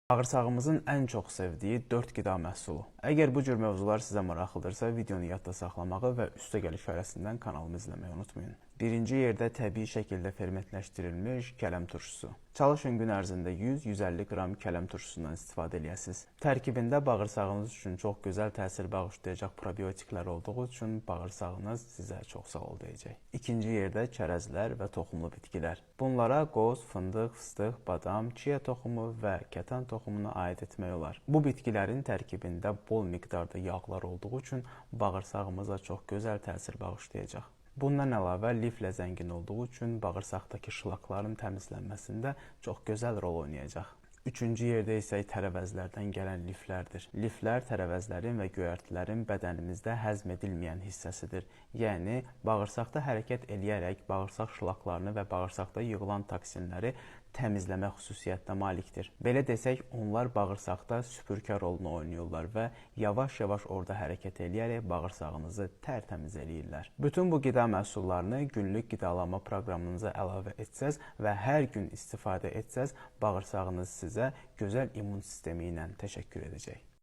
Bağırsağımızın ən çox sevdiyi 4 qida məhsulu. Əgər bu cür mövzular sizə maraqlıdırsa, videonu yadda saxlamağı və üstəgəl işarəsindən kanalımı izləməyi unutmayın. Birinci yerdə təbii şəkildə fermentləşdirilmiş kələm turşusu. Çalışın gün ərzində 100-150 qram kələm turşusundan istifadə eləyəsiniz. Tərkibində bağırsağınız üçün çox gözəl təsir bağışlayacaq probiotiklər olduğu üçün bağırsağınız sizə çox sağ ol deyəcək. İkinci yerdə çərəzlər və toxumlu bitkilər. Bunlara qoz, fındıq, fıstıq, badam, chia toxumu və kətan toxumunu aid etmək olar. Bu bitkilərin tərkibində bol miqdarda yağlar olduğu üçün bağırsağımıza çox gözəl təsir bağışlayacaq. Bundan əlavə liflə zəngin olduğu üçün bağırsaqdakı şlakların təmizlənməsində çox gözəl rol oynayacaq. Üçüncü yerdə isə tərəvəzlərdən gələn liflərdir. Liflər tərəvəzlərin və göyərtilərin bədənimizdə həzm edilməyən hissəsidir. Yəni bağırsaqda hərəkət eləyərək bağırsaq şlaklarını və bağırsaqda yığılan toksinləri təmizləmə xüsusiyyətinə malikdir. Belə desək, onlar bağırsaqda süpürgə rolunu oynayırlar və yavaş-yavaş orada hərəkət eləyərək bağırsağınızı tərtəmiz eləyirlər. Bütün bu qida məhsullarını günlük qidalanma proqramınıza əlavə etsəz və hər gün istifadə etsəz, bağırsağınız sizə gözəl immun sistemi ilə təşəkkür edəcək.